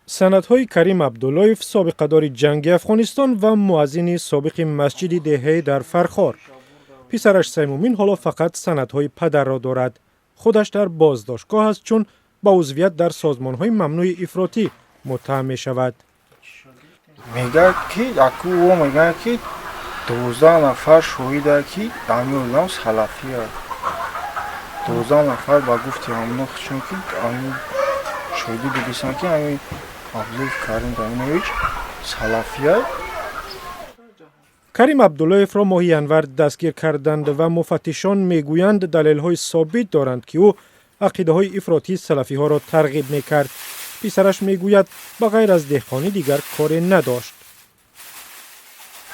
Санадҳои Карим Абдуллоев, собиқадори ҷанги Афғонистон ва муаззини собиқи масҷиди деҳаи дар Фархор. Писараш Саймумин ҳоло фақат санадҳои падарро дорад. Худаш дар боздоштгоҳ аст, чун ба узвият дар созмонҳои мамнӯи ифротӣ муттаҳам мешавад. Мегӯяд, ки аку ӯ мегӯяд, ки 12 нафар шоҳида, ки ҳамин одам салафия. 12 нафар ба гуфти ҳамоно чун ки ҳамин шоҳидӣ бигиранд, ки ҳамин Абдуллоев Карим Даминович салафия. Карим Абдуллоевро моҳи январ дастгир карданд ва муфаттишон мегӯянд, далелҳои собит доранд, ки ӯ ақидаҳои ифротии салафиҳоро тарғиб мекард. Писараш мегӯяд, ба ғайр аз деҳқонӣ дигар коре надошт.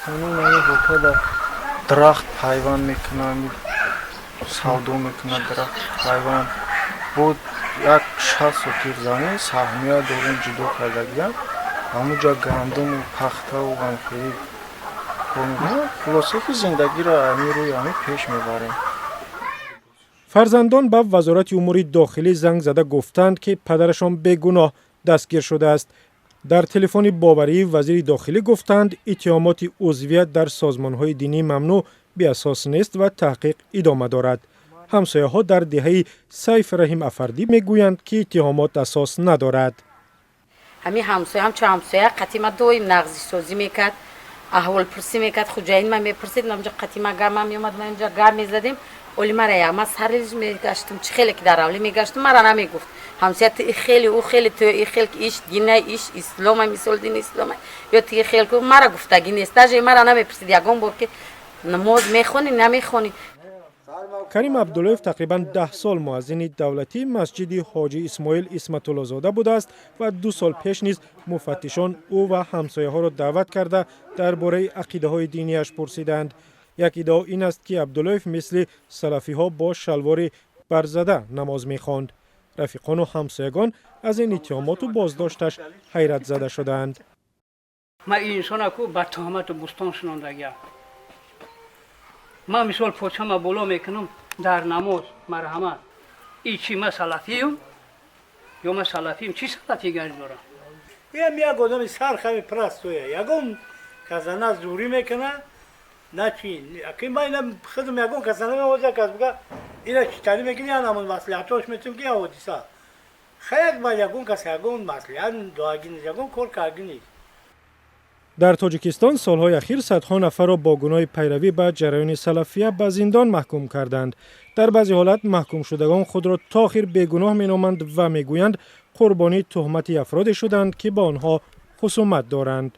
Ҳамин ҳотада дарахт пайванд мекунад, савдо мекунад, дарахт пайванд. Бо як 60 сотих замин саҳмия дорем, ҷудо кардагиам, ҳамуҷа гандуму пахтаву ҳамхелӣ кор мекунад. Хулоса, ки зиндагиро ҳамин рӯи ҳамин пеш мебарем. Фарзандон ба Вазорати умури дохилӣ занг зада гуфтанд, ки падарашон бегуноҳ дастгир шудааст. Дар телефони боварии вазири дохилӣ гуфтанд, иттиҳомоти узвият дар созмонҳои динии мамнӯъ беасос нест ва таҳқиқ идома дорад. Ҳамсояҳо дар деҳаи Сайф Раҳим Афардӣ мегӯянд, ки иттиҳомот асос надорад. Ҳамин ҳамсоя, ҳамчун ҳамсоя қатима доим нағзисозӣ мекард, аҳволпурсӣ мекард, хуҷаин ма мепурсид, инҷа қатима гама меомад, ма инҷа гап мезадем. Оли мара як ма сариш мегаштум, чӣ хеле ки дар авлӣ мегаштум, мара намегуфт: ҳамсоя, ту и хели, ӯ хели, ту и хел, иш дина, иш ислома, мисол, дини ислома ё ту и хел ку. Мара гуфтагӣ нест, даже мара намепурсид ягон бор, ки намоз мехонӣ, намехонӣ. Карим Абдуллоев тақрибан 10 сол муаззини давлатии масҷиди Ҳоҷи Исмоил Исматуллозода будааст ва 2 сол пеш низ муфаттишон ӯ ва ҳамсояҳоро даъват карда, дар бораи ақидаҳои динияш пурсиданд. Як иддао ин аст, ки Абдуллоев мисли салафиҳо бо шалвори барзада намоз мехонд. Рафиқону ҳамсоягон аз ин иттиҳомоту боздошташ ҳайратзада шудаанд. Ман инсона ку ба туҳмату бӯстон шунондагиам. Ман мисол почама боло мекунам дар намоз, марҳамат, и чи, ма салафиюм ё ма салафиюм? Чӣ салафигари дорам? Ям як одами сархами простой я, ягон каса на зӯрӣ мекуна, на чи. Аки ма ина худам ягон каса намевоза, кас буга ина читарӣ мекунӣ, я намоз маслиҳатош метум, ки я ҳодиса хаяк ба ягон кас ягон маслиҳат доагӣ нест, ягон кор каргӣ нест. Дар Тоҷикистон солҳои ахир садҳо нафарро бо гуноҳи пайравӣ ба ҷараёни салафия ба зиндон маҳкум карданд. Дар баъзе ҳолат маҳкумшудагон худро то охир бегуноҳ меноманд ва мегӯянд, қурбонии туҳмати афроде шуданд, ки ба онҳо хусумат доранд.